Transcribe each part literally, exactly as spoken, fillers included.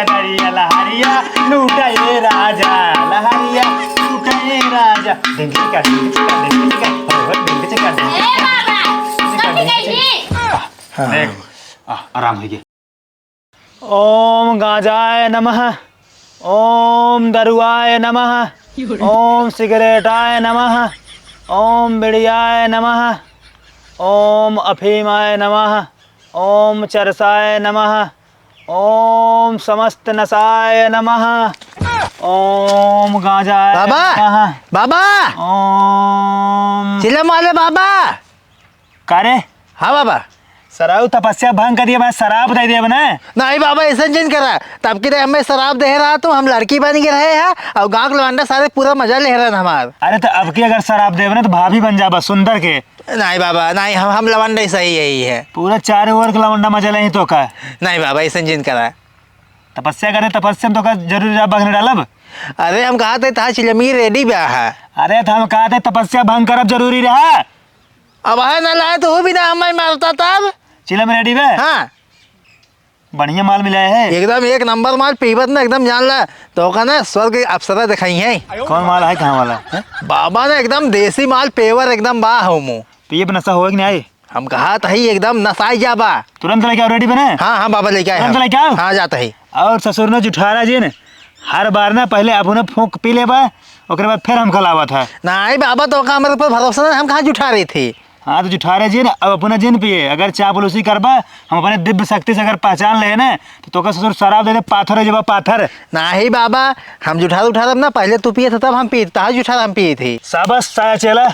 दरिया लहरिया लूटे राजा, लहरिया लूटे राजा। डिंग चिका, डिंग चिका, डिंग चिका, हो, हो, डिंग चिका, डिंग ए चिका। बाबा, कट गई ही। हाँ। देख, आ, आराम हो गया। ओम गांजाय नमः, ओम दरुआय नमः, ओम सिगरेटाय नमः, ओम बिड़ियाय नमः, ओम अफीमाय नमः, ओम चरसाय नमः, ओम समस्त नसाय नमः, ओम गांजाय बाबा, नमः। बाबा। ओम चिलम वाले बाबा। का रे? हाँ बाबा। सराऊ तपस्या भंग कर दिया, मैं सराप दे दिया बना। नहीं बाबा, ऐसा जिन करा। तब की रे हमें सराप दे रहा तू, हम लड़की बन के रहे हैं और गाँव के लवंडा सारे पूरा मजा ले रहे हैं हमार। अरे तो अब की अगर सराप देवे ना तो भाभी बन जाबा सुंदर के। नहीं बाबा, नहीं, हम, हम लवंडे सही यही है। पूरा चारों ओर के लवंडा मजा लेही तो का। नहीं बाबा, ऐसा जिन करा। तपस्या करे, तपस्या में तो का जरूरी रहा बघने डालब। अरे हम कहा थे तहा चिलमी रेडी बा है। अरे तो हम कहा थे तपस्या भंग करब जरूरी रहा। अब है ना लाए तो हो भी ना हमें मारता तब। चिलम रेडी बे? हाँ। बढ़िया माल मिला है। एकदम एक नंबर माल पीबत ना एकदम जान ला। तो का ना स्वर्ग के अप्सरा दिखाई है। कौन माल है, कहाँ वाला? हैं? बाबा ने एकदम देसी माल पेवर एकदम बा हो मु। पिए पे नशा होए कि नहीं आए? हम कहा तही एकदम नसाई जाबा। तुरंत लेके आओ, रेडी बने? हाँ, हाँ बाबा लेके आए तुरंत हम। लेके आओ। हाँ जाता ही। और ससुर ने जुठारा जिन, हर बार ना पहले अपने फूंक पी लेबा, ओकरे बाद फिर हम खिलावत है। नहीं बाबा, तो का हमारे ऊपर भरोसा नहीं, हम कहाँ जुठारे थे? हाँ, तो जुठारे जिन, अब अपना जिन पिए। अगर चापलूसी करबा, हम अपने दिव्य शक्ति से अगर पहचान ले ना, तो तोका ससुर शराब दे दे, पाथर हो जाबा, पाथर। नहीं बाबा, हम जुठार उठारब ना, पहले तू पिए था तब हम पिए, तहा जुठार हम पिए थे। शाबाश साया चेला,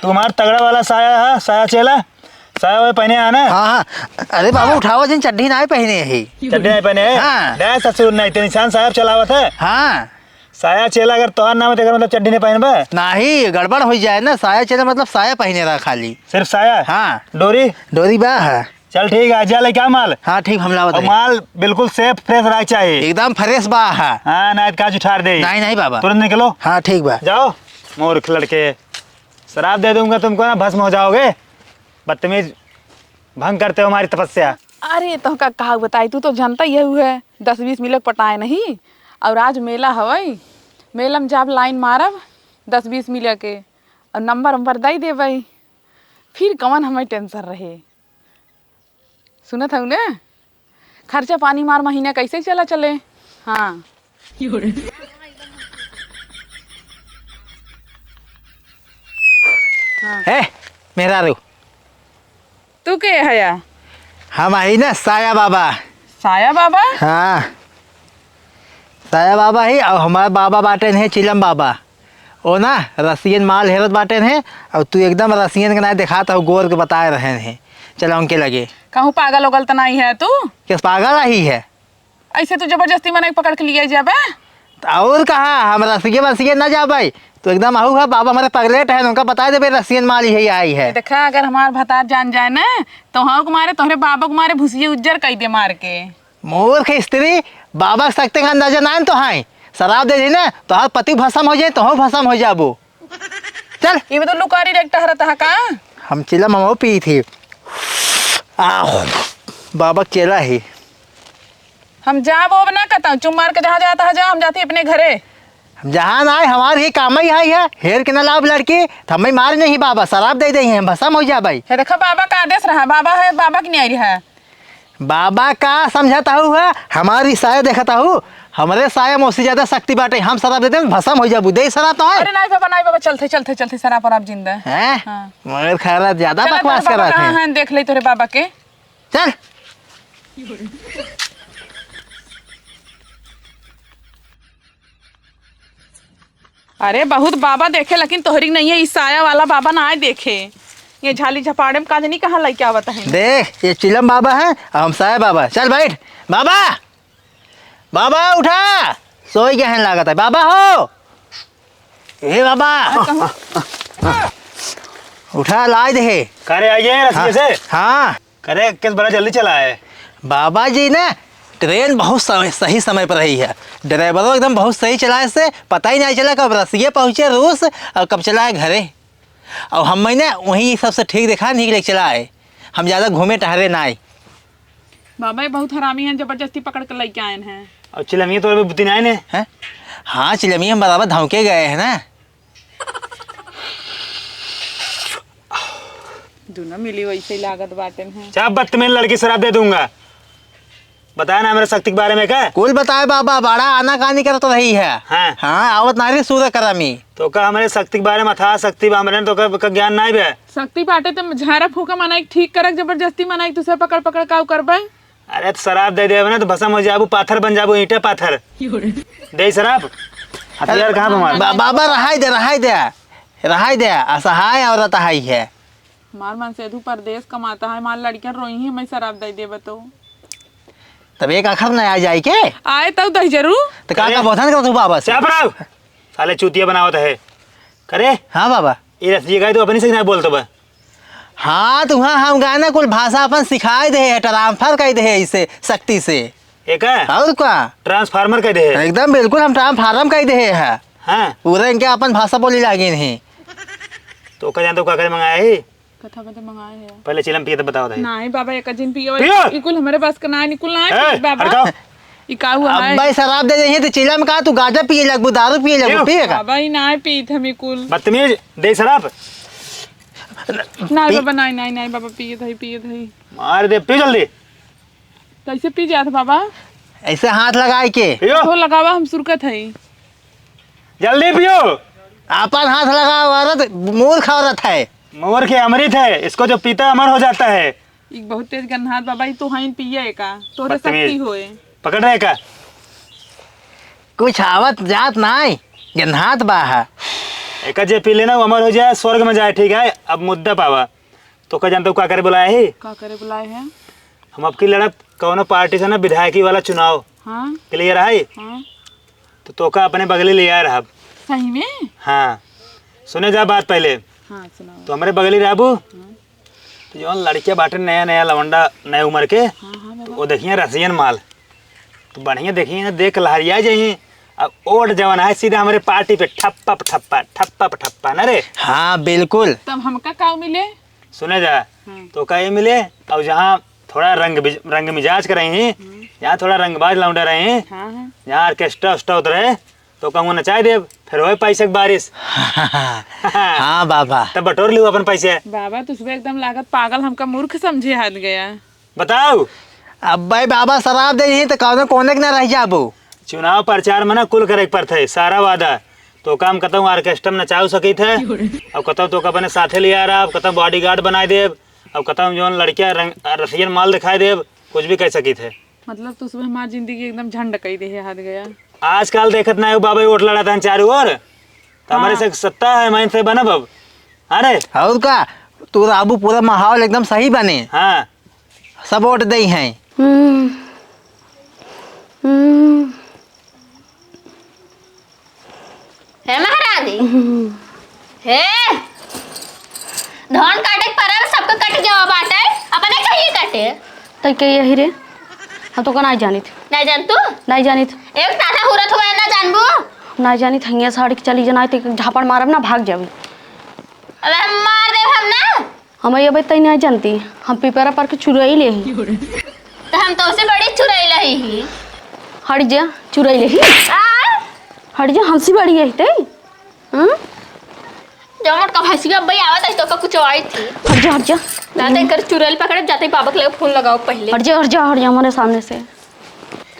तुम्हार तगड़ा वाला साया है, साया चेला। साया वाया पहने आना। हाँ, हाँ। अरे बाबू, उठावा जिन, चड्ढी नाय पहने ही। चड्ढी नाय पहने है? हाँ। दे ससुर, नहीं तो निशान साहब चलावत है। हाँ। साया चेला अगर तोहार नाम है, तो एकर मतलब चड्ढी नहीं पहनबे? नहीं, गड़बड़ हो जाए ना। साया चेला मतलब साया पहने रहा खाली। सिर्फ साया? हाँ। डोरी? डोरी बा है। चल ठीक है, जा लेके आ माल। हाँ, ठीक, हम लावत और है। माल बिल्कुल सेफ, फ्रेश रहा चाहिए। एकदम फ्रेश बा है। हाँ, ना तो का जुठार दे। नहीं, नहीं बाबा। तुरंत निकलो। हाँ, ठीक बा। जाओ, मूर्ख लड़के। शराब दे दूंगा तुमको ना, भस्म हो जाओगे। बदतमीज, भंग करते हो हमारी तपस्या। अरे, तोहका का बताई, तू तो जनता ही है, दस बीस मिलक पटाए नहीं। और आज मेला हवई, मेला में जाब लाइन मारब, दस बीस मिलक के, और नंबर उम्बर दई देबई, फिर कवन हमें टेंशन रहे। सुनत हऊ ना, खर्चा पानी मार महीना कैसे चला चले। हाँ। हाँ। ए, मेहरारू। तू के हया? हम आई ना साया बाबा। साया बाबा? हाँ। साया बाबा ही, और हमार बाबा बाटेन है चिलम बाबा। ओ ना, रसियन माल हेरत बाटेन है, और तू एकदम रसियन के नाय देखात हो, गोर के बताए रहेन है। चला उनके लगे। कहूँ पागल ओगल त नाई है तू? किस पागल आही है? ऐसे तू जबरदस्ती मनई पकड़ के लिए जाबे? त और कहा, हम रसिए वसिए ना जाबे। तू एकदम आहू है, बाबा हमारे पगलेट है, उनका बता देबे रसियन माल यही आई है। देखा, अगर हमार भतार जान जाए ना, तो हाँ के मारे, तोहरे बाबा के मारे भुसिए उज्जर कई दे मार के। मूर्ख स्त्री, बाबा के शक्ति का अंदाजा ना तो है। शराब दे दी ना, तोहार पति भस्म हो जाए, तोहू भस्म हो जाबो। चल। ये तो लुकारी रे टहरत है का? हम चिलम हमहू पी थी। आह, बाबा के चेला ही। हम जाब ओब ना कहता हूँ, चुप मार के जहाँ जाता है जा, हम जाती अपने घरे। हम जहाँ ना आए, हमार ही काम ही है, हेर के ना लाभ लड़की, तो हमें मार नहीं बाबा, शराब दे दे, हम भस्म हो जाबे। हे देखा, बाबा का आदेश रहा, बाबा है, बाबा की न्याय रहा। बाबा का समझता हूँ है, हमारी साया देखता हूँ, हमरे साया में उससे ज्यादा शक्ति बाटे, हम शराब दे दें, भस्म हो जाबू, दे शराब तो है। अरे नहीं बाबा, नहीं बाबा, चलते, चलते, चलते, शराब वराब जिंदा। हैं? हाँ। मगर खैर, ज्यादा चला बकवास तोरे बाबा करत कहाँ हैं। हैं, देख ले तोरे बाबा के। चल। अरे बहुत बाबा देखे, लेकिन तोहरी नहीं है, ई साया वाला बाबा ना आए देखे। ये झाली झपाड़े में काजनी कहाँ लेके आवत है? देख, ये चिलम बाबा है, और हम साया बाबा। चल बैठ। बाबा, बाबा उठा, सोई गए हैं लागत है। बाबा हो, ए बाबा, उठा, लाए दे। करे आइए रस्ते हाँ, से। हाँ। करे, किस बड़ा जल्दी चला है? बाबा जी ने ट्रेन बहुत समय, सही समय पर रही है। ड्राइवरों एकदम बहुत सही चलाए से पता ही नहीं चला कब रसिया पहुँचे रूस और कब चला है घरे। और हम मैंने वहीं सबसे ठीक देखा, नहीं लेके चला है। हम ज़्यादा घूमे टहरे ना आए। बाबा, ये बहुत हरामी हैं, जबरदस्ती पकड़ के लेके आए हैं। और चिलमिया तो अभी बुद्धि नहीं आए ने। हैं? हाँ, चिलमिया हम बराबर धमके गए हैं ना। दोनों मिली वैसे ही लागत बाटे हैं। क्या बदतमीज लड़की, शराब दे दूंगा। बताया ना हमरे शक्ति के बारे में का? कुल बताए बाबा, बड़ा आनाकानी करत रही है। हाँ। हाँ, आवत नारी सूरज करमी। तो का हमरे शक्ति के बारे में था, शक्ति बा हमरे, तो का, का ज्ञान नहीं बे? शक्ति बाटे तो झारा फूका मनाई, ठीक करक, जबरदस्ती मनाई, तुसे पकड़ पकड़ काऊ करबे? अरे तो शराब दे देबे ना तो भसम हो जाबू, पाथर बन जाबू, ईंटे पाथर। दे शराब। हथियार कहाँ बा हमार? बा-, बाबा रहाई दे, रहाई दे, रहाई दे, असहाय औरत आई है। हमार मन से तू परदेस कमाता है, हमार लड़कियां रोई ही, मैं शराब दे देबे तो। तब एक आखर न आ जाए के? आए तब दही जरूर। तो का, अरे। का बोधन करत हूँ बाबा से? चुप रहो। साले चूतिया बनावत है। करे? हाँ बाबा। ये रसिया गाय तो अपनी से ना बोलत बा। हाँ, तो वहाँ हम गाए ना कुल भाषा अपन सिखाए दे है, ट्रांसफर कर दे है इसे शक्ति से। एक है? और का? ट्रांसफार्मर कह दे है। एकदम बिल्कुल हम ट्रांसफार्म कह दे है। हाँ। पूरा इनके अपन भाषा बोली लागे नहीं। तो का जानते हो का करे मंगाया है? कथा बदे मंगाए है। पहले चिलम पिए तो बताओ दे। नहीं बाबा, एक जिन पियो। पियो। ई कुल हमरे बस का ना, निकुल ना ए, पिए बाबा। हट जाओ। ई का हुआ है? अब्बे शराब दे दे तो चिलम का, तू गांजा पिए लगबू, दारू पिए लगबू, पियो। पिए का? बाबा, ई ना पीत हम ई कुल। बदतमीज, दे शराब। नहीं पी- बाबा, नहीं, नहीं, नहीं बाबा, पिए दही, पिए दही। मार दे, पियो जल्दी। कैसे पी जात बाबा? ऐसे हाथ लगाए के। पियो। तो लगावा, हम सुरकत है। जल्दी पियो। आपन हाथ लगाओ, औरत, मूर्ख औरत है। मूर्ख है, अमृत है, इसको जो पीता है अमर हो जाता है। ई बहुत तेज गन्हात बाबा, ई तो हईन पिए का, तोरे बदतमीज। शक्ति होए। पकड़ रहे का? कुछ आवत जात नाई, गन्हात बा है। एका जे पी लेना, वो अमर हो जाए, स्वर्ग में जाए, ठीक है? अब मुद्दा पावा। तो का जानते हो का करे बुलाए है? का करे बुलाए है? हम अबकी लड़ब कौनो पार्टी से ना, विधायकी वाला चुनाव। हाँ। Clear है? हाँ। तो तोका अपने बगली ले आए रहब। सही में? हाँ। सुने जा बात पहले। हाँ, सुनाओ। तो हमरे बगली रहबू। हाँ। तो जौन लड़के बाटे नया नया लवंडा, नया उम्र के, हाँ, हाँ, तो बाबा। वो देखिए रसियन माल। तो बढ़िया देखिए ना, देख लहरिया जाइए। अब ओट जवन है सीधा हमरे पार्टी पे ठप्पा प ठप्पा, ठप्पा प ठप्पा ना रे। हाँ, बिल्कुल। तब हमका का मिले? सुने जा, हाँ। तो का ये मिले, और जहाँ थोड़ा रंग बिज-, रंग मिजाज के रही, हम्म। जहाँ थोड़ा रंगबाज लौंडे रही, हाँ, हाँ। जहाँ orchestra उस्ट्रा उतरे, तो कहूँ नचाए देब, फिर होए पैसे के बारिश। हाँ बाबा। तब बटोर लियो अपन पैसे। बाबा, तू सुबह एकदम लागत पागल, हमका मूर्ख समझे हाथ गया। बताओ। अब्बे बाबा शराब दे ही तो कौनो कोने के ना रह जाबो। चुनाव प्रचार में ना कुल करे के पड़त है, सारा वादा। तो काम कतहूँ orchestra में नचाऊ सकित है, अब कतहूँ तो अपने साथे लिया रहा, अब कतहूँ bodyguard बनाए देब, अब कतहूँ जौन लड़किया रंग, रसियन माल दिखाए देब, कुछ भी कह सकित है। मतलब तू सुबह हमार जिंदगी एकदम झंड कई दे है हाथ गया। आजकल देखत ना हो बाबा, वोट लड़ा था चारों ओर, तो हमारे हाँ। से सत्ता है, मैं इनसे बनब अब। अरे और का, तू रहबू पूरा माहौल एकदम सही बने। हाँ। सब वोट दे हैं। हम्म। हम्म। हे महारानी। हम्म। हे। धान काटे के परब सबके कट गवा बाटे, अपने कहिए कटे। तई के यही रे। हम तो का नहीं जानित। नहीं जान तू? नहीं जानित। एक ताना हुरत हुआ ना जानबू? नहीं जानित, हइया साड़ी के चली जनाए तो एक झापड़ मारब ना, भाग जाबी। अबे हम मार देब हम ना। हम ये अबे तई नहीं जानती, हम पिपरा पर के चुरई ले ही। तो हम तो उसे बड़ी चुरई लही ही। हट जा, चुरई ले ही। आ? हट जा, हमसे बड़ी है तई। हाँ? जमट का भैंसिया अब्बे आवत है तो का कुछ आई थी। हट जा, हट जा। ना तो इनकर चुरैल पकड़े जाते ही बाबा के लगे फोन लगाओ पहले। हट जा, हट जा, हट जा हमारे सामने से।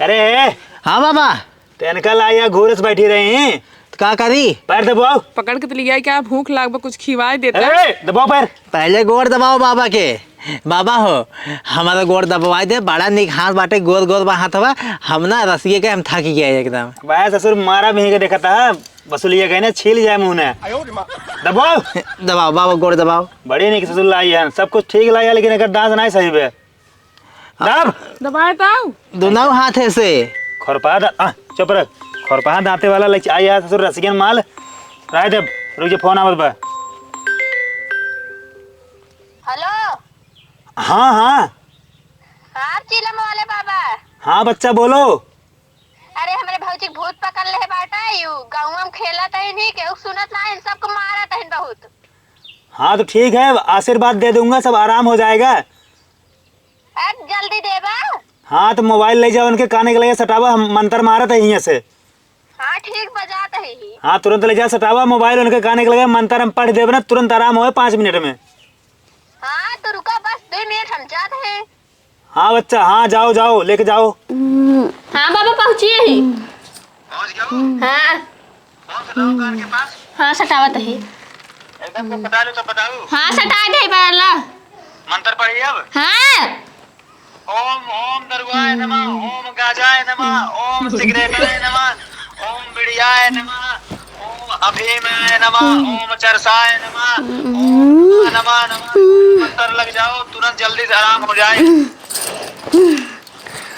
अरे। हाँ बाबा। तेनका ला या घूरस बैठी रही हैं। तो का करी? पैर दबाओ। पकड़ के तो लिया क्या, भूख लाग बा, कुछ खिवाए देता। अरे, दबाओ पैर। पहले गोड़ दबाओ बाबा के। बाबा हो, हमारा गोड़ दबवाए दे, बड़ा निक हाथ बाटे, गोर गोर बा हाथवा। हम ना रसिए के हम थक गए एकदम। भाई ससुर मारा भी के देखता है, वसूलिया गए ना, छील जाए मुंह ने। दबाओ। दबाओ बाबा, गोड़ दबाओ। बड़ी निक ससुर लाई है, सब कुछ ठीक लाई है, लेकिन एकर दांत नहीं सही बे। दब। दबाए ताऊ। दोनों हाथे से। खुरपा दा-, आ, चुप रह। खुरपा दांते वाला ले आ यार ससुर रसियन माल। राय देब, रुक जा, फोन आवत बा। हेलो। हाँ, हाँ। हाँ, चिलम वाले बाबा। हाँ, बच्चा, बोलो। अरे, हमरे भौजी के भूत पकड़ ले बाटा, यू गाँव में खेलत है नहीं, केहू सुनत ना है, सबको मारत है बहुत। हाँ, तो ठीक है, आशीर्वाद दे दूंगा, सब आराम हो जाएगा। अब जल्दी देबा? हाँ, तो मोबाइल ले जाओ, उनके काने के लगे सटावा, हम मंतर मारत है हियाँ से। हाँ, ठीक बजात है ही। हाँ, तुरंत ले जा सटावा मोबाइल, उनके काने के लगे मंतर हम पढ़ देब ना, तुरंत आराम होए पाँच मिनट में। हाँ, तो रुका, बस दो मिनट हम जात हैं। हाँ बच्चा, हाँ, जाओ, जाओ, लेके जाओ। हाँ बाबा, पहुँचिए ही। पहुँच गया? हाँ। कौन सा दवा कान के पास? हाँ, सटावत ही। एकदम से सटा लो तो बताओ। हाँ, सटा दे बाला। मंत्र पढ़िए अब। हाँ। ओम, ओम दरुआय नमः, ओम गाजाय नमः, ओम सिगरेटाय नमः, ओम बिड़ियाय नमः, ओम अफीमाय नमः, ओम चरसाय नमः, ओम नमः नमः। मंत्र लग जाओ, तुरंत जल्दी से आराम हो जाए।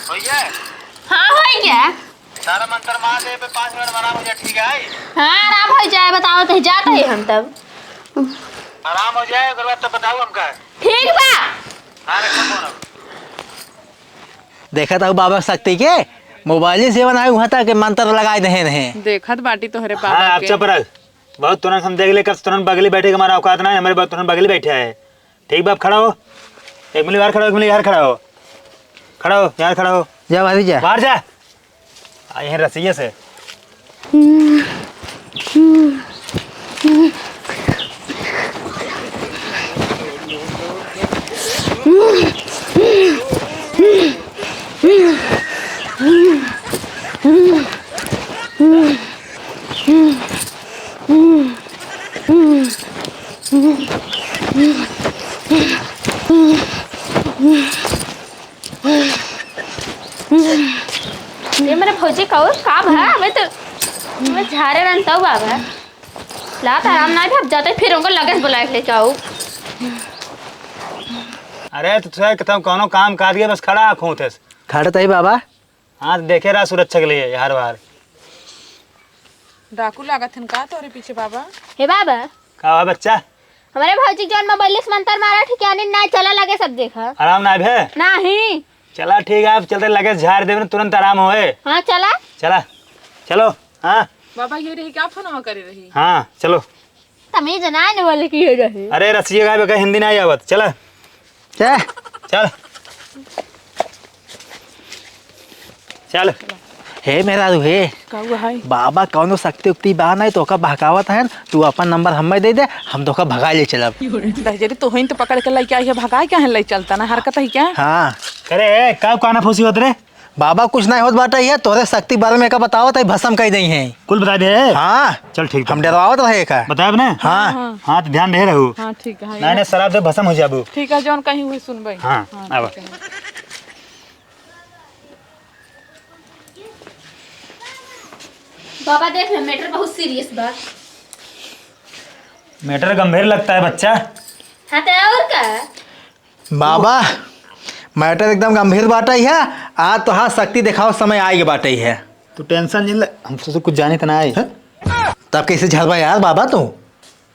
हो गया? हाँ, हो गया। सारा मंत्र मार दे, पे पाँच मिनट में आराम हो जाए, ठीक है? हाँ, आराम हो जाए, बताओ तो जात है हम तब। आराम हो जाए, ओकर बाद तब बताओ हमका। ठीक बा। हाँ, रखो फोन अब। देखत हऊ बाबा शक्ति के, मोबाइल से बनाए हुआ था कि मंत्र लगाए दे रहे। देखत बाटी तोहरे बाबा हाँ, अब के। चुप रह। बहुत तुरंत हम देख ले, कब तुरंत बगली बैठे के हमारा औकात ना है, हमारे बहुत तुरंत बगली बैठे है। ठीक बाप, खड़ा हो। एक मिनट बाहर खड़ा हो, एक मिनट बाहर खड़ा हो। खड़ा हो, बाहर खड़ा हो। जा बाहर जा। बाहर जा। आ, यहीं रसिया से। ये मेरे भौजी का और का भा? हमें तो, हमें झारे रहन तब बाबा। लात आराम ना भी, अब जाते फिर उनको लगे से बुलाए के लेके आओ। अरे तो तुझे तुम कौनो काम काज के बस खड़ा आँख होते। खड़े तही बाबा। हाँ, तो देखे रहा सुरक्षा के लिए हर बार। डाकू लागत हन का तोरे पीछे बाबा? हे बाबा। का हुआ बच्चा? हमारे भौजी जौन मोबाइल से मंतर मारा ठिकाने ना चला लगे सब देखा। आराम ना भे? नहीं। चला ठीक है, अब चलते लगे झाड़ देवे ना, तुरंत आराम होए। हाँ, चला। चला, चलो। हाँ। बाबा ये रही क्या फोनवा करे रही? हाँ, चलो। तमीज ना आने वाले की हो रही। अरे रसिया का बेका हिंदी ना आवत, चला। चल। चल। चल। हे मेहरारू हे। का हुआ है? बाबा कौनो शक्ति उक्ति बा नहीं, तोका बहकावत है, तू अपन नंबर हमें दे दे, हम तोका भगा ले चलब। दहजरी तो होइन तो पकड़ के लइके आई है, भगाए क्या है, ले चलता ना, हरकत है क्या? हाँ। अरे, का काना फूसी होत रे? बाबा कुछ नहीं होत बाटे, ये तोरे शक्ति बारे में का बतावत है, भसम कई दई है। कुल बता दे। हाँ। चल ठीक बा। हम डरवावत रहे का? बताएब ना? हाँ। हाँ, तो ध्यान रहे रहू। हाँ, ठीक है। नहीं, नहीं, शराब से भसम हो जाबू। ठीक है, जौन कहीं हुए सुनबे। हाँ, हाँ, आवा। ठीक है। बाबा देख ले, मैटर बहुत सीरियस बा। मैटर गंभीर लगता है बच्चा। हाँ, तो और का? बाबा, मैटर एकदम गंभीर बाटे है। आज तोहार शक्ति देखावे समय आए के बाटे है। तू टेंशन नहीं ले, हम सोचे कुछ जाने त ना आए। हैं? तब कैसे झरबा यार बाबा तू?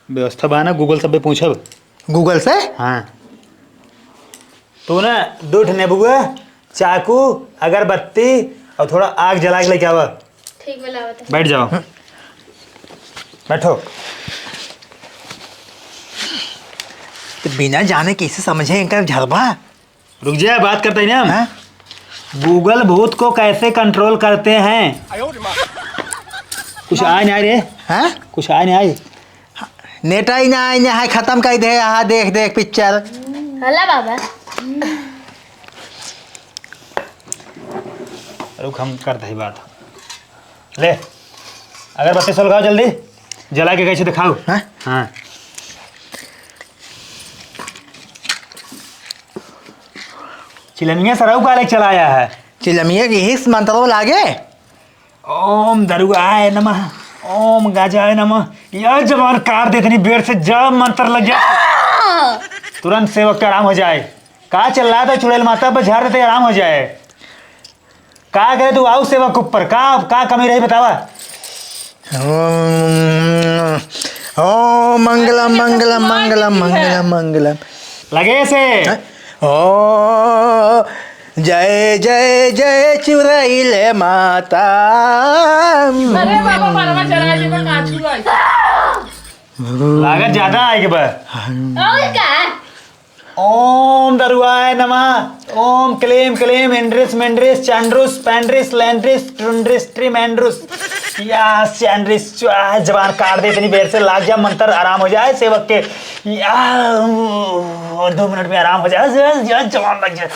व्यवस्था बा ना, गूगल सब पे पूछब। गूगल से? हाँ। तू ना दो ठे नेबुआ, चाकू, अगरबत्ती और थोड़ा आग जला के लेके आवा। ठीक बा, लावत है। बैठ जाओ। बैठो। तो बिना जाने कैसे समझे इनका झरबा? रुक जा, बात करते हैं ना हम। हाँ? गूगल भूत को कैसे कंट्रोल करते हैं? कुछ आए नहीं आए रे। हाँ? कुछ आए नहीं आए। नेटा ही ना आए, यहाँ खत्म कर दे, यहाँ देख देख पिक्चर। हला बाबा। रुक, हम करते ही बात। ले, अगरबत्ती सुलगाओ जल्दी, जला के कैसे दिखाओ। हाँ? हाँ। चिलमिया सरऊ का अलग चलाया है। चिलमिया की हिस मंत्रो लागे। ओम दरुआय नमः, ओम गाजाय नमः। यह जबान काट दे इतनी बेर से, जब मंत्र लग जाए, तुरंत सेवक के आराम हो जाए। का चिल्लात है चुड़ैल माता पर, झाड़ देते आराम हो जाए। का करे तू आऊ सेवक ऊपर, का, का कमी रही बतावा? ओम, ओम मंगलम, मंगलम, मंगलम, मंगलम, मंगलम। लगे से। हैं? ओ, जय, जय, जय चुरैल माता। अरे बाबा, परवा चढ़ा दे, बा, का छुआ है? लागत ज्यादा आए के बा। और का? ओम दरुआय नमः, ओम क्लीम क्लीम इंड्रिस मिंड्रिस चंड्रुस पैंड्रिस लैंड्रिस ट्रुंड्रिस ट्रिमेंड्रुस। या चंड्रिस च्वा-, जबान काट दे इतनी बेर से, लाग जा मंतर आराम हो जाए सेवक के। या, और दो मिनट में आराम हो जाए, या, या जबान लग जाए।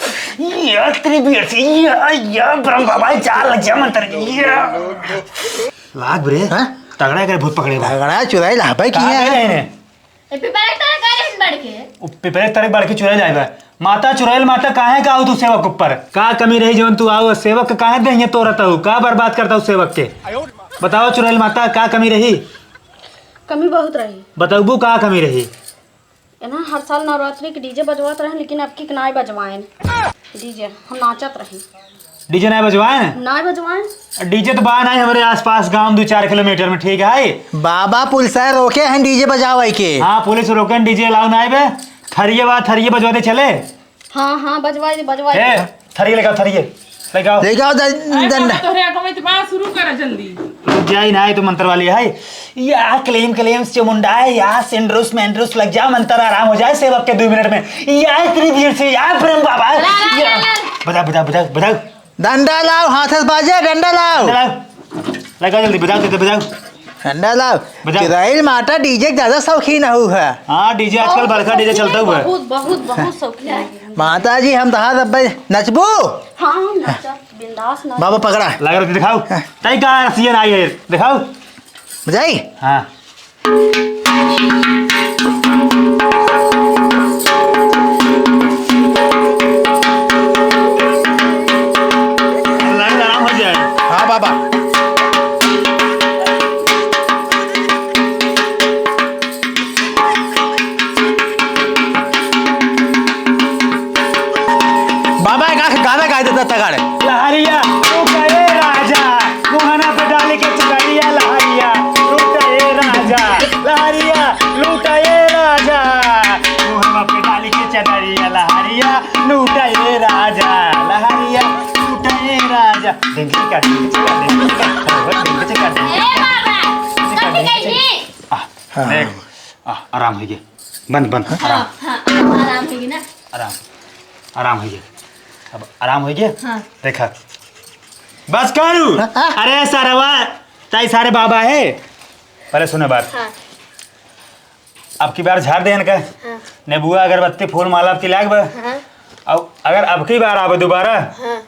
या तेरी बेर से, या, या ब्रह्म बाबा, चार लग जा मंतर। या। लाग बे रे, हाँ? तगड़ा करे भूत पकड़े बा। तगड़ा चुराई लाभे की कहाँ है? गए रहने? ए, पिपरा के तरह गए रहन बढ़ के। उ पिपरा के तरह बढ़ के चुराई लाए बा। माता चुड़ैल माता, काहे का आऊ तू सेवक ऊपर? का कमी रही जवन तू आऊ सेवक के काहे देहिए तोरत हऊ? का बर्बाद करत हऊ सेवक के? बताओ चुड़ैल माता, का कमी रही? कमी बहुत रही। बतौबू का कमी रही? ए ना, हर साल नवरात्रि के डीजे बजवात रहे, लेकिन अब की नाय बजवाएन डीजे। हम नाचत रही। डीजे नाय बजवाएन? नाय बजवाएन। डीजे तो बा नाय हमरे आसपास गांव दो चार किलोमीटर में, ठीक है? बाबा पुलिस रोके हैं डीजे बजावे के। हाँ, पुलिस रोके हैं, डीजे अलाउ नाय बे। थरिये बा, थरिये बजवा दे चले। हाँ, हाँ, बजवाई दे, बजवाई ए, दे। थरिये लेके आओ, थरिये। लेके आओ। लेके आओ, दं-, अरे दंडा। बाबा, तोहरे आगो में तो बात शुरू करा जल्दी। रुक जाई ना, ये तो मंत्र वाली है। या क्लेम क्लेम से मुंडा है, या सेंड्रुस मेंड्रुस लग जा, मंत्र आराम हो जाए सेवक के दो मिनट में। या इतनी भीड़ से, या प्रेम बाबा। ला, ला, या। ला, ला। बजाओ, बजाओ, बजाओ, बजाओ। डंडा लाओ, हाथ से बाजे, डंडा लाओ। डंडा लाओ। लगाओ जल्दी, बजाओ, जल्दी बजाओ। डंडा लाओ। बजाओ। चुड़ैल माता डीजे के ज्यादा शौकीन हऊ है। हाँ, डीजे आजकल बहुत, बड़का डीजे बहुत, चलता हुआ है। बहुत, बहुत, बहुत शौकीन है। माता जी, हम तहार अब्बे नचबू? हाँ, हम नाचब, बिंदास नाचब। बाबा पकड़ा। लगा रखी दिखाओ। हाँ। तई का रसियन आई है, दिखाओ। बजाई? हाँ। लाइन आराम हो जाए। हाँ बाबा। बाबा एक आख गाना गाय देता तगड़। लहरिया लूट ए राजा, मोहना पे डाली के चुनरिया। लहरिया लूट ए राजा, लहरिया लूट ए राजा, मोहना पे डाली के चुनरिया। लहरिया लूट ए राजा, लहरिया लूट ए राजा। डिंग चिका, डिंग चिका, डिंग चिका, डिंग चिका, डिंग चिका। ए बाबा, कथी कही? आ, हाँ। देख, आ, आराम हो गया। बंद, बंद, हाँ, आराम। हाँ, आराम हो गया ना? आराम, आराम हो गया। अब आराम हो गया? हाँ। देखा। बस करू। हाँ, हाँ। अरे सरवा, ताई सारे बाबा है। पहले सुने बात। हाँ। अब की बार झाड़ दे इनका। हाँ। नेबुआ, अगरबत्ती, फूल, माला अब की लाग बा। हाँ। अब अगर अब की बार आवे दोबारा, हाँ।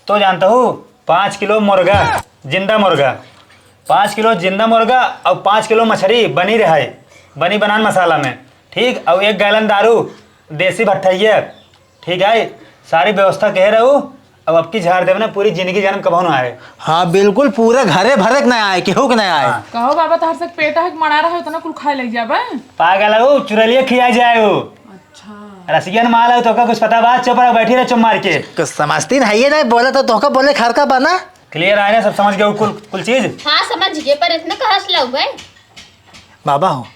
तो जानता हूँ, पाँच किलो मुर्गा, जिंदा मुर्गा, पाँच किलो जिंदा मुर्गा और पाँच किलो मछरी बनी रहे, बनी बनान मसाला में, ठीक, और एक गैलन दारू देसी भट्ठैया, ठीक है, सारी व्यवस्था कहे रहू। अब अब की झाड़ देव ना, पूरी जिंदगी जानम कबहू ना आए। हाँ, बिल्कुल, पूरा घरे भरे के ना आए, केहू के ना आए। हाँ। कहो बाबा, तोहर से पेटा है कि मना रहा है, उतना कुल खाए लग जाबे। पागल हो, चुरैलिया खिया जाए हो। अच्छा। रसियन माल है, तोका कुछ पता बा? चुप रह, बैठी रह चुप मार के। कुछ समझती नहीं है ना, बोला तो तोका बोले खर का बना। क्लियर आए ना, सब समझ गए कुल, कुल चीज? हाँ, समझ गए, पर इतना कहाँ से लाऊ बे? बाबा हो,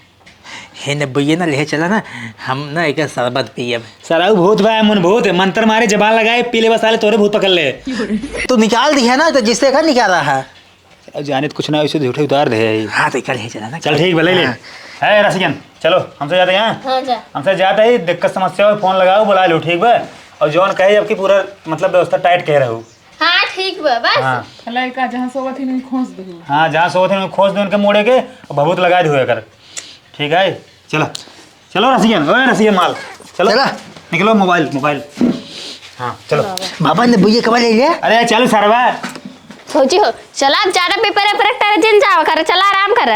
हे ने बुइये ना ले चला ना, हम ना एक शरबत पियब। सरऊ भूत बा, मुन भूत, मंत्र मारे, जबान लगाए, पी ले बस साले, तोरे भूत पकड़ ले। तू निकाल दिया ना, तो जिससे का निकाल रहा है। अब जाने तो कुछ ना, उसे झूठे उतार दे। हाँ, तो कल ही चला ना, चल, ठीक बा, ले ले। हाँ। है रसियन, चलो, हमसे जाते हैं। हाँ, जा। हमसे जाते ही दिक्कत समस्या हो, फोन लगाओ, बुला लो, ठीक बा? और जौन कहे, जबकि पूरा, मतलब, व्यवस्था टाइट कह रहे हो। हाँ, ठीक बा, बस। हाँ। लड़का जहाँ सोवत ही नहीं खोस दे। हाँ, जहाँ सोवत ही नहीं खोस दे उनके मोड़े के, और भभूत लगा दे एकर। ठीक है, चलो। चलो रसियन, ओए रसियन माल, चलो। चला। निकलो मोबाइल, मोबाइल। हाँ, चलो। बाबा ने बुइये कब ले लिया? अरे, चल सरवा। भौजी हो, चला अब ज्यादा पेपर वेपर करे जिन जावा कर, चला आराम कर।